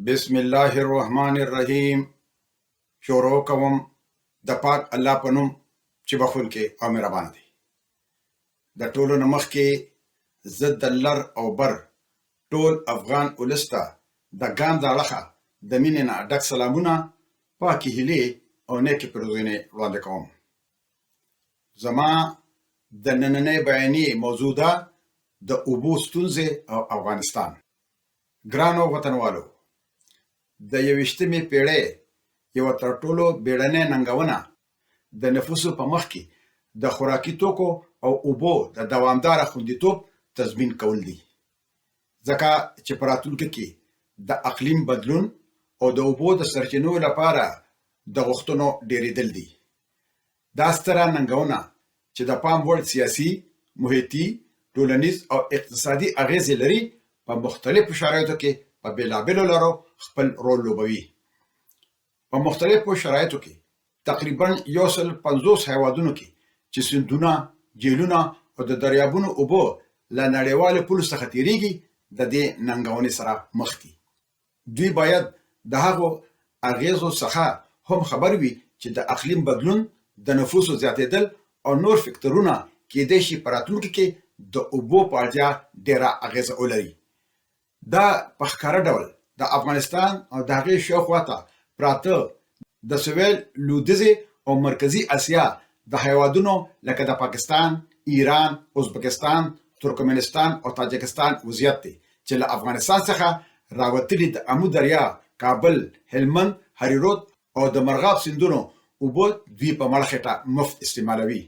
بسم الله الرحمن الرحیم. شروع کوم د پاک الله په نوم چې بخښونکی او مهربان دی. د ټولو نه مخکې زه د لر او بر ټول افغان ولس ته د ګاند اړخه د مینې نه ډک سلامونه، پاکې هیلې او نیکې پیرزوینې وړاندې کوم. زما د نننۍ بیانیې موضوع ده د اوبو ستونزې او افغانستان. ګرانو وطنوالو، د 21مې پیړۍ یوه تر ټولو بیړنۍ ننګونه د نفوسو په مخ کې د خوراکي توکو او اوبو د دوامداره خوندیتوب تضمین کول دي، ځکه چې په راتلونکي کې د اقلیم بدلون او د اوبو د سرچینو لپاره د غوښتنو ډېرېدل دي. دا ستره ننګونه چې د پام وړ سیاسي، محیطي، ټولنیز او اقتصادي اغېزې لري، په مختلفو شرایطو کې په بېلابېلو لارو خپل رول لوبوي. په مختلفو شرایطو کې تقریبا 150 هیوادونو کې چې سیندونه، جهیلونه او د دریابونو اوبه له نړیوالو پولو څخه تیریږي، د دې ننګونې سره مخ دي. دوی باید د هغو اغیزو څخه هم خبر وي چې د اقلیم بدلون، د نفوسو زیاتیدل او نور فکتورونه کیدای شي په راتلونکي کې د اوبو په اړتیا ډیره اغیزه ولري. دا په ښکاره ډول د افغانستان او د هغې شاوخوا ته پراته د سویل لودیځې او مرکزي اسیا د هیوادونو لکه د پاکستان، ایران، ازبکستان، ترکمنستان او تاجکستان وضعیت دی چې له افغانستان څخه راوتلي د امو دریا، کابل، هلمند، هریرود او د مرغاب سیندونو اوبه دوی په مړه خېټه مفت استعمالوي.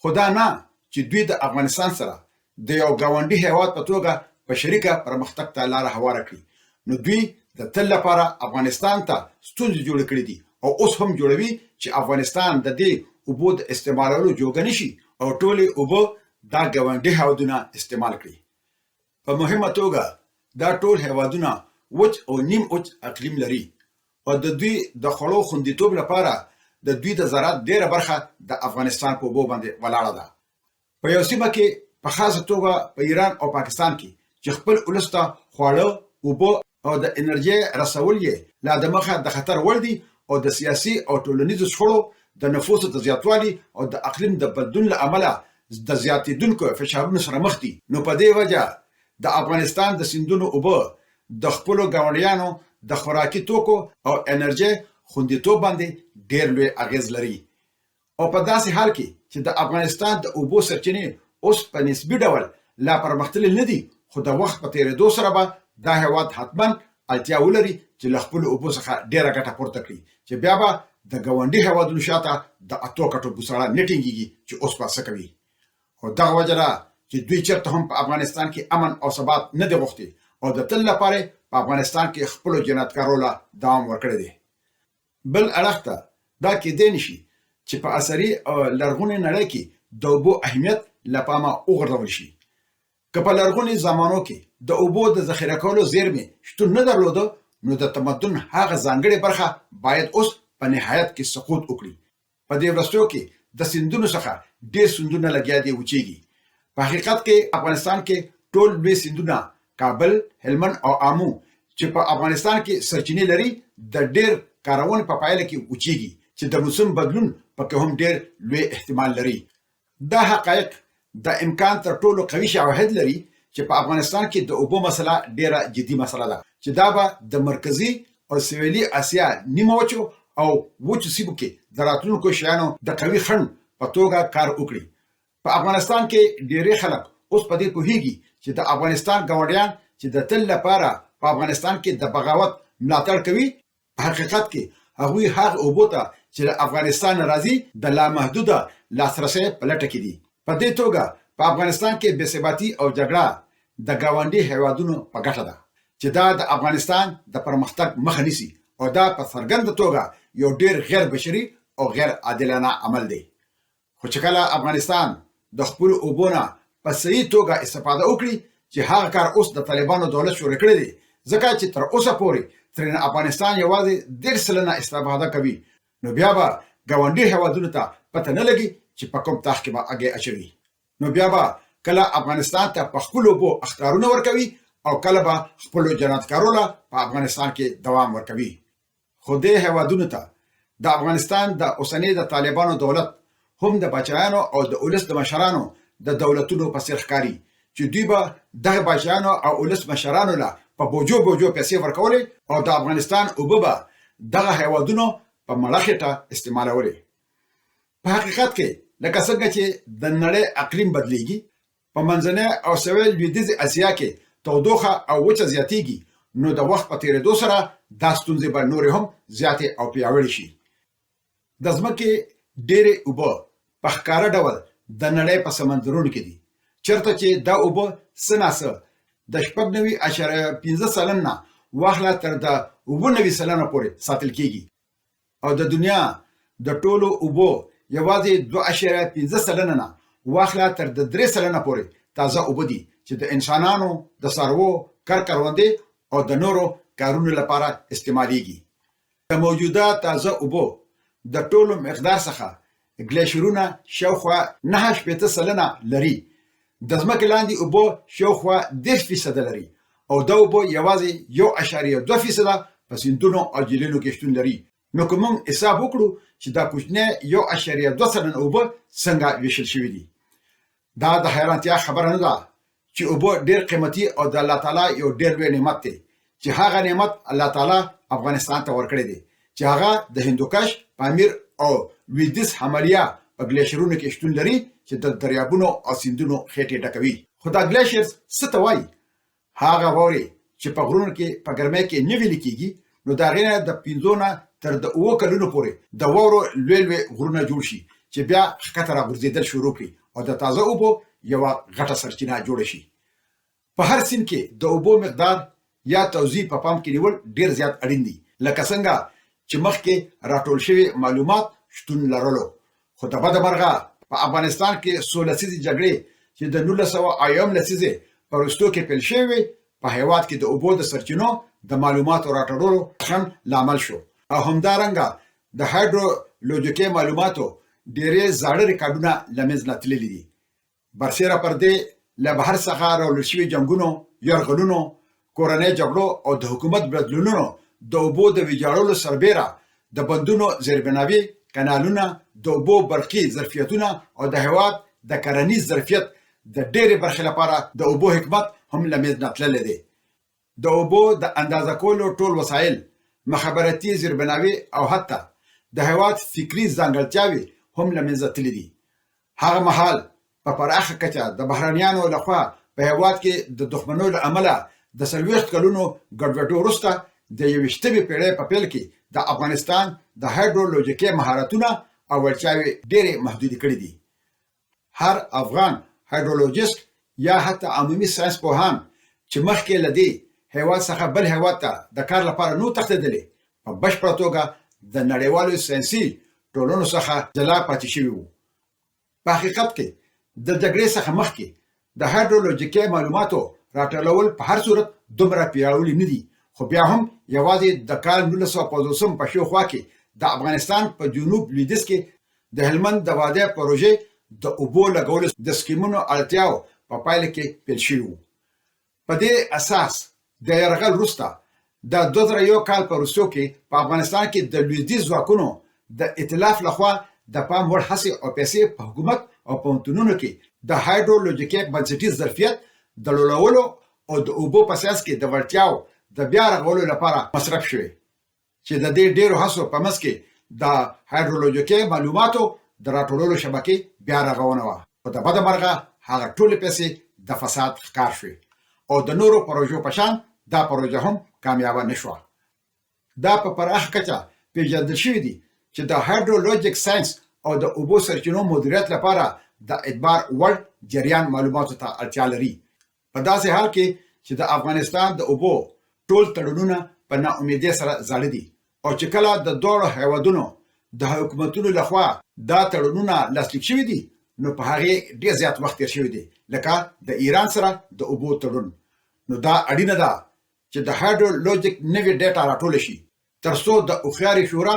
خو دا نه چې دوی د افغانستان سره د یو ګاونډي هیواد په توګه په شریکه پرمختګ ته لاره هواره کړي، نو دوی د تل لپاره افغانستان ته ستونزې جوړې کړې دي او اوس هم جوړوي چې افغانستان د دې اوبو د استعمالولو جوګه نشي او ټولې اوبه دا ګاونډي هیوادونه استعمال کړي. په مهمه توګه دا ټول هیوادونه وچ او نیم وچ اقلیم لري او د دوی د خوړو خوندیتوب لپاره د دوی د زراعت ډېره برخه د افغانستان په اوبو باندې ولاړه ده. په یو سیمه کې په خاصه توګه په ایران او پاکستان کې چې خپل ولس ته خواړه، اوبه او د انرژۍ رسول یې لا د مخه د خطر وړ دي او د سیاسي او ټولنیزو شخړو، د نفوسو د زیاتوالي او د اقلیم د بدلون له امله د زیاتېدونکو فشارونو سره مخ دي، نو په دې وجه د افغانستان د سیندونو اوبه د خپلو ګاونډیانو د خوراکي توکو او انرژۍ خوندیتوب باندې ډېر لوی اغېز لري. او په داسې حال کې چې د افغانستان د اوبو سرچینې اوس په نسبي ډول لا پرمختللې نه دي، خو د وخت په تېرېدو سره به دا هېواد حتماً اړتیا ولري چې له خپلو اوبو څخه ډېره ګټه پورته کړي، چې بیا به د ګاونډي هېوادونو شاته د اتو کټو بوساړه نه ټینګېږي چې اوس به څه کوي. خو دغه وجه ده چې دوی چېرته هم په افغانستان کې امن او ثبات نه دی غوښتي او د تل لپاره یې په افغانستان کې خپلو جنایتکارو له دوام ورکړی دی. بل اړخ ته دا کېدای نه شي چې په عصري او لرغونې نړۍ کې د اوبو اهمیت له پامه وغورځول شي. که په لرغوني زمانو کې د اوبو د ذخیره کولو زېرمې شتون نه درلوده، نو د تمدن هغه ځانګړې برخه باید اوس په نهایت کې سقوط وکړي. په دې وروستیو کې د سیندونو څخه ډېر سیندونه لګیا دي وچېږي. په حقیقت کې افغانستان کې ټول لوی سیندونه کابل، هلمند او آمو چې په افغانستان کې سرچینې لري د ډېر کارونې په پایله کې وچېږي چې د موسم بدلون پکې هم ډېر لوی احتمال لري. دا حقایق د امکان تر ټولو قوي شواهد لري چې په افغانستان کې د اوبو مسله ډېره جدي مسله ده چې دا به د مرکزي او سویلي اسیا نیمه وچو او وچو سیمو کې د راتلونکو شیانو د قوي خنډ په توګه کار وکړي. په افغانستان کې ډېری خلک اوس په دې پوهېږي چې د افغانستان ګاونډیان چې د تل لپاره په افغانستان کې د بغاوت ملاتړ کوي، په حقیقت کې هغوی هغه اوبو ته چې له افغانستان نه راځي د لامحدوده لاسرسي په لټه کې دي. په دې توګه په افغانستان کې بې ثباتي او جګړه د ګاونډي هېوادونو په ګټه ده چې دا د افغانستان د پرمختګ مخه نیسي او دا په څرګنده توګه یو ډېر غیر بشري او غیر عادلانه عمل دی. خو چې کله افغانستان د خپلو اوبو نه په صحیح توګه استفاده وکړي چې هغه کار اوس د طالبانو دولت شروع کړی دی، ځکه چې تر اوسه پورې ترېنه افغانستان یوازې 30% استفاده کوي، نو بیا به ګاونډي هېوادونو ته پته نه لګي چې په کوم تاخ کې به اګی اچوي. نو بیا به کله افغانستان ته په خپلو اوبو اخطارونه ورکوي او کله به خپلو جنایتکارو له په افغانستان کې دوام ورکوي. خو دې هېوادونو ته د افغانستان د اوسنې د طالبانو دولت هم د باچایانو او د اولس د مشرانو د دولتونو په څېر ښکاري چې دوی به دغه باچایانو او اولس مشرانو له په بوجو بوجو پیسې ورکولې او د افغانستان اوبه به دغه هېوادونو په مړه خېټه استعمالولې. په حقیقت کې لکه څنګه چې د نړۍ اقلیم بدلېږي، په منځنۍ او سویل لویدیځې اسیا کې تودوخه او وچه زیاتېږي، نو د وخت په تېرېدو سره دا ستونزې به نورې هم زیاتې او پیاوړې شي. د ځمکې ډېرې اوبه په ښکاره ډول د نړۍ په سمندرونو کې دي، چېرته چې دا اوبه څه نا څه د 96.5% نه واخله تر د 97% پورې ساتل کېږي. او د دنیا د ټولو اوبو یوازې 2.5% نه واخله تر د 3% پورې تازه اوبه دي چې د انسانانو، د څاروو، کر کروندې او د نورو کارونو لپاره استعمالیږي. د موجوده تازه اوبو د ټولو مقدار څخه ګلیشرونه شاوخوا 69% لري. د ځمکې لاندې اوبه شاوخوا 30 فیصده لري او دا اوبه یوازې 1.2 فیصده په سیندونو او جهیلونو کې شتون لري. نو که موږ حساب وکړو چې دا کوچنی 1.2% اوبه څنګه ویشل شوي دي، دا د حیرانتیا خبره نه ده چې اوبه ډېر قیمتي او د الله تعالی یو ډېر لوی نعمت دی چې هغه نعمت الله تعالی افغانستان ته ورکړی دی چې هغه د هندوکش، پامیر او لویدیځ همالیا په ګلیشرونو کې شتون لري چې د دریابونو او سیندونو خېټې ډکوي. خو دا ګلیشرز څه ته وايي؟ هغه واورې چې په غرونو کې په ګرمۍ کې نه ویلي کېږي، نو د هغې نه د پنځو نه تر د اوو کلونو پورې د واورو لوی لوی غرونه جوړ شي چې بیا ښکته راغورځېدل شروع کړي او د تازه اوبو یوه غټه سرچینه جوړه شي. په هر سیند کې د اوبو مقدار یا توزیع په پام کې نیول ډېر زیات اړین دي، لکه څنګه چې مخکې راټول شوي معلومات شتون لرلو، خو د بده مرغه په افغانستان کې څو لسیزې جګړې چې د 1900 لسیزې په وروستو کې پیل شوې وې، په هېواد کې د اوبو د سرچینو د معلوماتو راټولولو خنډ لامل شو او همدارنګه د هایډرولوژیکي معلوماتو ډېری زاړه ریکارډونه له منځ نه تللي دي. برسېره پر دې له بهر څخه راوړل شوي جنګونو، یرغلونو، کورنۍ جګړو او د حکومت بدلونونو د اوبو د ویجاړولو سربېره د بندونو زیربناوې، کانالونه، د اوبو برقي ظرفیتونه او د هېواد د کرنیز ظرفیت د ډېرې برخې لپاره د اوبو حکمت هم له منځ نه تللی دی. د اوبو د اندازه کولو ټول وسایل، مخابراتي زیربناوې او حتی د هېواد فکري ځانګړتیاوې هم له منځه تللي دي. هغه مهال په پراخه کچه د بهرنیانو له خوا په هېواد کې د دښمنو له امله د 40 کلونو ګډوډو وروسته د 21مې پېړۍ په پیل کې د افغانستان د هایډرولوژیکي مهارتونه او وړتیاوې ډېرې محدودې کړې دي. هر افغان هایډرولوژیست یا حتی عمومي ساینس پوهان چې مخکې له دې هېواد څخه بل هېواد ته د کار لپاره نه وو تښتېدلي، په بشپړه توګه د نړیوالو ساینسي ټولنو څخه جلا پاتې شوي وو. په حقیقت کې د جګړې څخه مخکې د هایډرولوژیکي معلوماتو راټولول په هر صورت دومره پیاوړي نه دي، خو بیا هم یوازې د کال 1950 په شاوخوا کې د افغانستان په جنوب لویدیځ کې د هلمند د وادۍ پروژې د اوبو لګولو د سکیمونو اړتیاو په پایله کې پیل شوي وو. په دې اساس د یرغل وروسته د 2001 کال په وروستیو کې په افغانستان کې د لویدیځ ځواکونو د ائتلاف له خوا د پام وړ هڅې او پیسې په حکومت او پوهنتونونو کې د هایډرولوژیکي بنسټیز ظرفیت د لوړولو او د اوبو په ساینس کې د وړتیاو د بیا رغولو لپاره مصرف شوې. چې د دې ډېرو هڅو په منځ کې د هایډرولوژیکي معلوماتو د راټولولو شبکې بیا رغونه وه، خو د بده مرغه هغه ټولې پیسې د فساد ښکار شوې او د نورو پروژو په شان دا پروژه هم کامیابه نه شوه. دا په پراخه کچه پېژندل شوي دي چې د هایډرولوژیک ساینس او د اوبو سرچینو مدیریت لپاره د اعتبار وړ جریان معلوماتو ته اړتیا لري. په داسې حال کې چې د افغانستان د اوبو ټول تړونونه په نا امیدۍ سره زاړه دي او چې کله د دواړو هیوادونو د حکومتونو له خوا دا تړونونه لاسلیک شوي دي نو په هغې ډیر زیات وخت تیر شوی دی، لکه د ایران سره د اوبو تړون. نو دا اړینه ده چې د هایډرولوژیک نوې ډیټا راټوله شي تر څو د هوښیارې شورا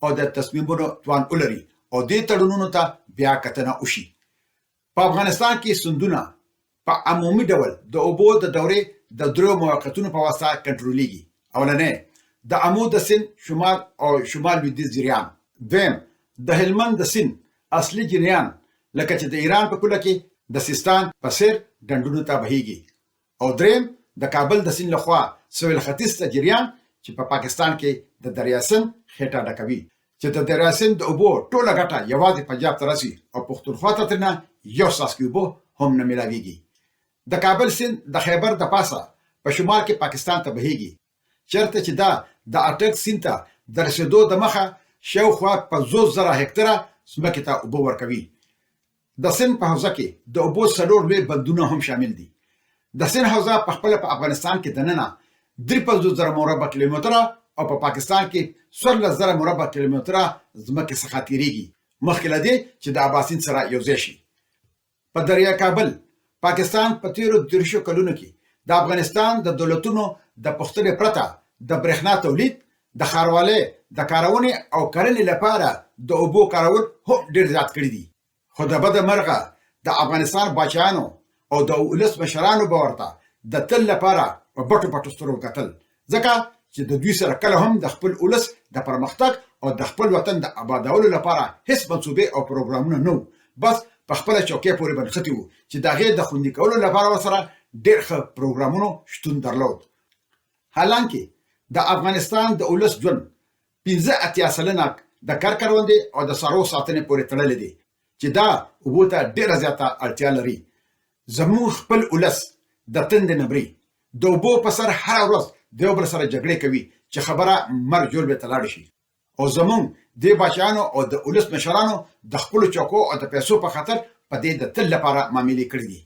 او د تصمیمونو توان ولري او دې تړونونو ته بیا کتنه وشي. په افغانستان کې سندونه په عمومي ډول د اوبو د دورې د دریو موقعیتونو په واسطه کنټرولیږي. اولنی، د امو د سیند شمال او شمال لویدیځ جریان. دویم، د هلمند د سیند اصلي جریان لکه چې د ایران په پوله کې د سیستان په څیر ډنډونو ته بهیږي. او دریم، د کابل د سیند له خوا سویل ختیځ ته جریان چې په پاکستان کې د دریا سند خېټه ډکوي. چې د دریا سند د اوبو ټوله ګټه یوازې پنجاب ته رسي او پښتونخوا ته ترېنه یو څاڅکی اوبه هم نه ملاویږي. د کابل سیند د خیبر د پاسه په شمال کې پاکستان ته بهیږي، چېرته چې دا د اټک سیند ته د رسېدو د مخه شاوخوا 50,000 هکتره ځمکې ته اوبه ورکوي. د سند په حوزه کې د اوبو څلور لوی بندونه هم شامل دي. د سند حوزه په خپله په افغانستان کې دننه 53,000 مربع کیلومتره او په پاکستان کې 14,000 مربع کیلومتره ځمکې څخه تیریږي، مخکې له دې چې د اباسین سره یوځای شي. په دریا کابل، پاکستان په تیرو 30 کلونو کې د افغانستان د دولتونو د پوښتنې پرته د برېښنا تولید، د ښاروالۍ د کارونې او کرنې لپاره د اوبو کارول هم ډېر زیات کړي دي. خو د بده مرغه د افغانستان باچایانو او د ولس مشرانو به ورته د تل لپاره په بټو پټو سترګو کتل، ځکه چې د دوی سره کله هم د خپل ولس د پرمختګ او د خپل وطن د ابادولو لپاره هیڅ منصوبې او پروګرامونه نه وو، بس په خپله چوکۍ پورې به نښتي وو چې د هغې د خوندي کولو لپاره ورسره ډېر ښه پروګرامونو شتون درلود. حالانکه د افغانستان د ولس ژوند 85% د کر کروندې او د څاروو ساتنې پورې تړلی دی چې دا اوبو ته ډېره زیاته اړتیا لري. زموږ خپل ولس د تندې نه مري، د اوبو په سر هره ورځ د یو بل سره جګړې کوي چې خبره مرګ ژوبلې ته لاړه شي او زموږ دې باچایانو او د ولس مشرانو د خپلو چوکو او د پیسو په خاطر په دې د تل لپاره معاملې کړې دي.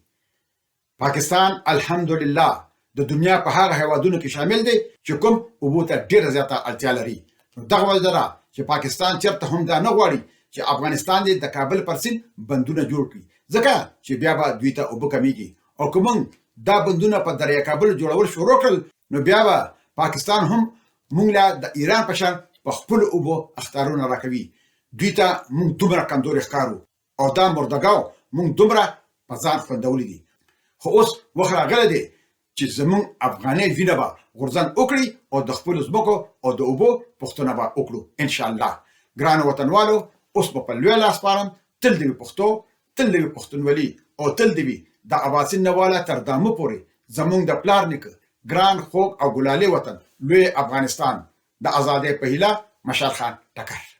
پاکستان الحمدلله د دنیا په هغه هیوادونو کې شامل دی چې کوم اوبو ته ډیره زیاته اړتیا لري. نو دغه وجه ده چې پاکستان چرته هم دا نه غواړي چې افغانستان دې د کابل پر سیند بندونه جوړ کړي، ځکه چې بیا به دوی ته اوبه کمیږي او که موږ دا بندونه په دریا کابل جوړول شروع کړل نو بیا به پاکستان هم موږ له د ایران په شان په خپلو اوبو اخطارونه راکوي. دوی ته موږ دومره کمزوري ښکارو او دا مردګاو موږ دومره په ځان خوندولي دي، خو اوس وخت راغلی دی چې زموږ افغانۍ وینه به غورځنګ وکړي او د خپلو ځمکو او د اوبو پوښتنه به وکړو ان شاء الله. ګرانو وطنوالو، اوس به په لوی لاس پارم، تل دې وي پښتو، تل دې وي پښتونولي او تل دې وي د اباسین نه واله تر دامو پورې زموږ د پلار نیکه ګران خوږ او ګلالي وطن لوی افغانستان. د ازادۍ په هیله، مشال خان ټکر.